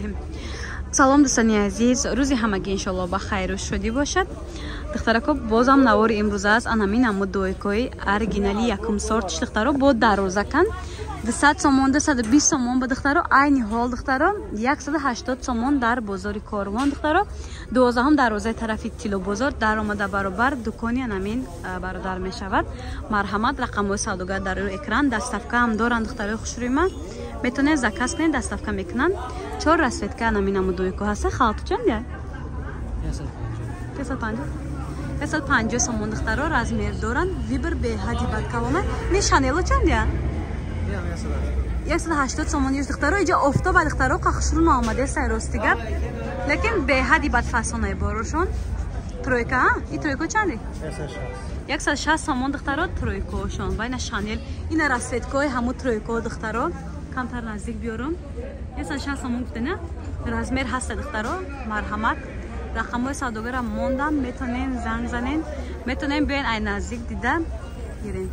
Роҳим. Салом, дӯстони азиз, рӯзи ҳамагӣ иншоалло ба хайру шодӣ бошад. Духтарако, бозам навори имрӯза аст. Анамин намуд дойкои оригинали якум сорт, духтаро, бо дарозакан 200 сомон, 220 сомон ба духтаро. Айни ҳол, духтаро, 180 сомон дар бозори Корвон, духтаро, 12-ум дарвозаи тарафи Тилобозор даромада, баробар дукони анамин бародар мешавад. Марҳамат, рақамҳои савдогар дар рӯи экран. Доставка ҳам доранд, духтарои хушрӯйма, метавонед заказ кунед, доставка мекунанд. Чор расцветка анамин намудойко ҳаста. Халту чанд? Я 150 сомон, духтаро, размер доранд, выбор беҳади бадкалона. Не, шанело чанд? Я 180 сомон юз, духтаро. Иҷа офтоба, духтаро, қахшру наомаде сай, рости гап, лекин беҳади бадфасонаи борошон. Тройка, и тройко чанде? 160 сомон, духтаро, тройкошон. Ва ина шанел, ина расцветкои ҳаму тройко, духтаро, камтар наздик биёрам. 160 сомон гуфтена, размер ҳаста, духтаро. Марҳамат, рақамҳои савдогарам мондам, метонен занг занен, метонен биёен, ай наздик дида гирен.